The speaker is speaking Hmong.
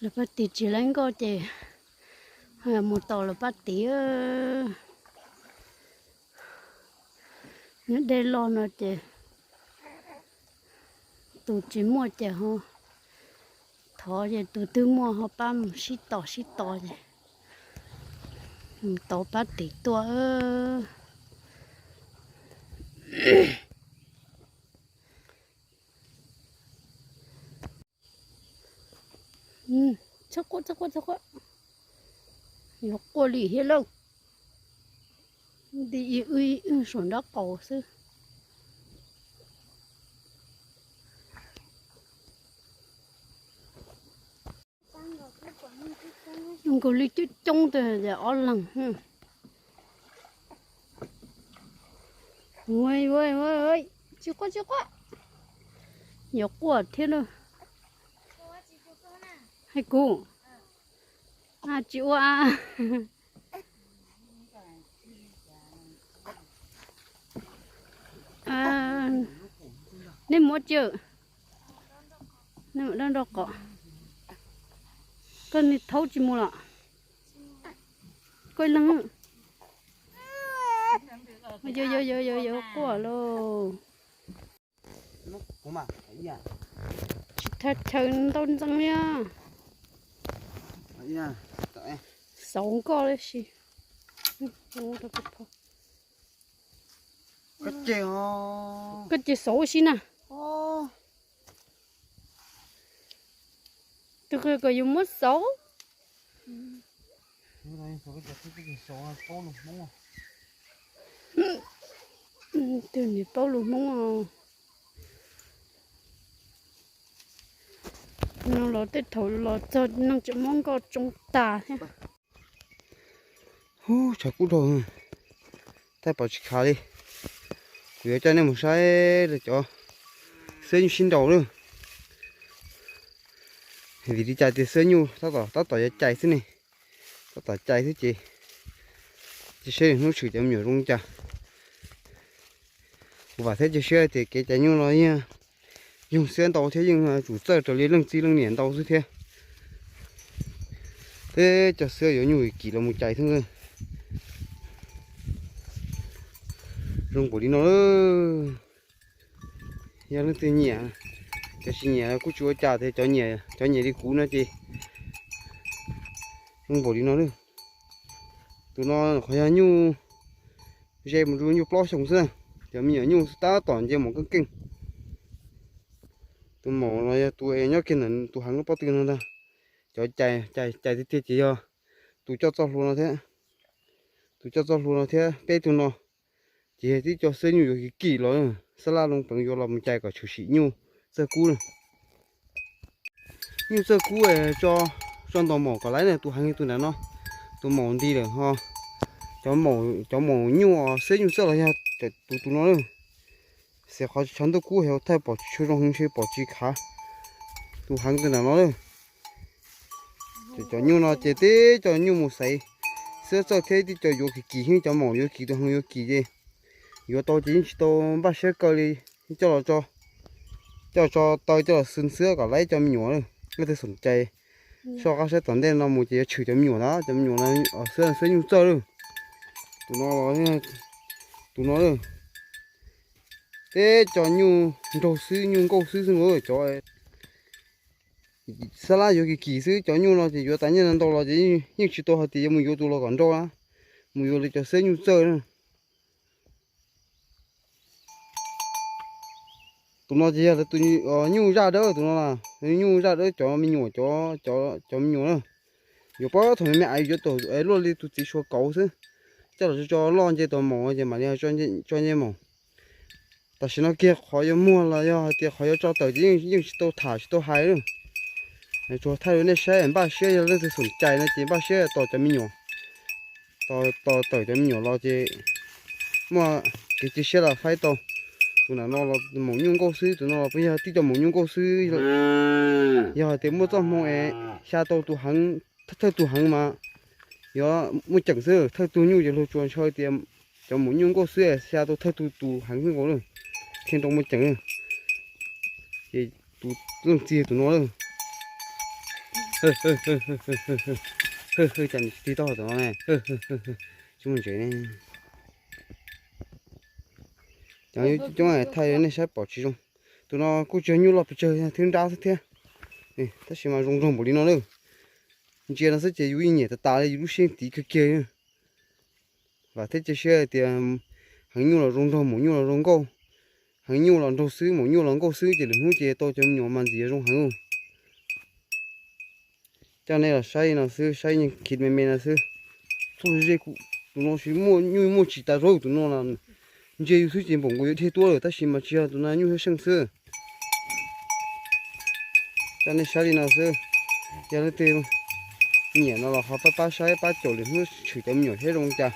Lawv paj tim tsis laib nkoj ces mus tos lawv paj tim. Nyob dej loj no ces tus tsis muaj ces ho thov ces tus twg muaj ho pab mus sib tos sib tos ces mus tos paj tim tuaj. Txhob quaj, txhob quaj, txhob quaj. Yuav quaj li thiab lauj. Nti ib wb ib wb saum nraub qaum xwb. Nkaus li coob coob twg ob leeg. Tsis quaj tsis quaj. Yuav quaj thiab lauj. Hais kuv. Tsis ua. Nej mus ua tsi? Nej mus dab nrog qom. Koj niag thaub tsis mus los? Koj ib leeg. Yuav yuav yuav yuav quaj lauj. Tsis thaj chaw ntau ntxeev li. Xauv nkoj li si. Koj ces xauv ua si na. Tus qhia kom yus muab xauv. Tus niag paub lus Hmoob os. No los tej thaum los txog neeg tseem muab nkoj tsoo tas thiab. Hub, tshav kub dhau, thaij pom tsis khav li. Kuv yuav coj nej mus saib cov xwab nyuj sib nraus lawm. Vim li cas tias xwab nyuj tab tom yuav cais xwb ne, tab tom cais xwb ces, cia saib hnub tshwm cov me nyuam zoo li cas. Kuv vam thiab cia siab tias kev cais nyuj no yeej yoog xwab ntau thiab yeej tsum txawj raws li leej txiv leej niam ntau xwb thiab. Teb cov xwab yuav nyuj kim los mus cais thiab. Zoo npaum li no lawm. Yog leej twg nyiam, cov tsis nyiam kuj tsis ua cas, tias cov nyiam li kuv no ces zoo npaum li no lawm. Tus no qhov yog nyuj ze mus rau nyuj plaub xyoo xwb, cov me nyuam nyuj tab tom nce maum keej keej. Tus maum no yog tus nyob kiag ntawm tus heev lub pob tw no ntag. Cov cais cais tiag tiag ces yog tus coj txoj hlua no thiab, tus coj txoj hlua no thiab peb tug no. Ces yog tib co xwab nyuj yuav kim kim los, xab laj loo peev yuav los mus cais kom tshwm sim nyuj txawj kub. Nyuj txawj kub tso, tso ntaus maum kom laib na, tus heev tus nram no, tus maum nti lawm ho. Cov maum nyuj xwab nyuj txawj los yog tus tus no lawm. Xav qhov tshav ntuj kub heev thaij pom tsis tshua zoo heev, ntshe pom tsis khav. Tus heev tus nram no lawm. Cov nyuj no ces tib co nyuj mus xaiv xwab txawj thiab, tib co yuav kim kim, cov maum yuav kim, tus heev yuav kim ces yuav tau ces yeej tsis tau npaj siab kaw li. Coj los tso taw, coj los xwb xwab kom laib cov me nyuam. Leej twg xoom cai soj qab saib tom ntej no mus ces yuav tshwm cov me nyuam na, cov me nyuam no xwab nyuj txawj lawm. Tus no, tus no lawm. Teb cov nyuj nraug xwb, nyuj nkauj xwb xwb, cov xab lab yuav kim kim xwb. Cov nyuj no ces yuav tas nyiaj ntau los ces yeej tsis tau hais tias yuav mus yuav tus los kom nraug na, mus yuav li cov xwab nyuj txawj na. Tus no ces yog tus nyuj zaj dawb, tus no nyuj zaj dawb, cov me nyuam, cov me nyuam na. Yuav pab thaum me me ais yuav tau luaj li tus txiv suav kauv xwb, coj los tso loj nce tau maum ces mam li tso nce maum. Tam sim no kiag qhov yuav muag los yog hais tias qhov yuav tso tawm ces yeej tsis tau tham tsis tau hais li. Tsuas thaij rau nej saib, npaj siab yog leej twg xoom cai no ces npaj siab tos cov me nyuam, tos tawm cov me nyuam los ces muaj kev cia siab los faib tau. Tus nram no los maum nyuj nkauj xwb, tus no los yog tib co maum nyuj nkauj xwb. Yog hais tias muaj txoj hmoo es xya tau tus heev, thawj tug heev mas yuav muaj ceem xwb, thawj tug nyuj ces luag tsuas ntshaw tias cov maum nyuj nkauj xwb, xya tau thawj tug tus heev xwb nkaus lawm, thiaj rau muaj ceem. Ces tus leej txiv tus no lawm. Hwj, hwj, cas nws tsis tig tau tom no ne. Tsis muaj ntsev ne. Cov coob thaij nej saib pom tsis zoo. Tus no kuj tsis yog nyuj loj pes tsawg, thwb nrab xwb thiab. Tab sis mas zoo nraug npaum li no lawm. Ntsia no xwb ces yus yeej nyiam tas tas li, yus lub siab tiv kawg kiag. Vam thiab cia siab hais tias heev nyuj los zoo nraug, maum nyuj los zoo nkauj. Heev nyuj los nraug xwb, maum nyuj los nkauj xwb ces lwm hnub ces tau cov me nyuam mas ntxiv zoo heev. Coj nej los saib no xwb, saib yeej khiv me me no xwb. Txuj zej kuj tus no tsis muaj nyuj, muaj tsis tas zaub, tus no los ntsia yus xwb ces npaum nkaus yuav dhia tuaj lawm, tab sis mas tsis yog, tus no nyuj thiab seej xwb. Coj nej saib li no xwb. Yog leej twg nyiam no los ho pab pab saib pab caum, lwm hnub tshwm cov me nyuam thiab zoo cas.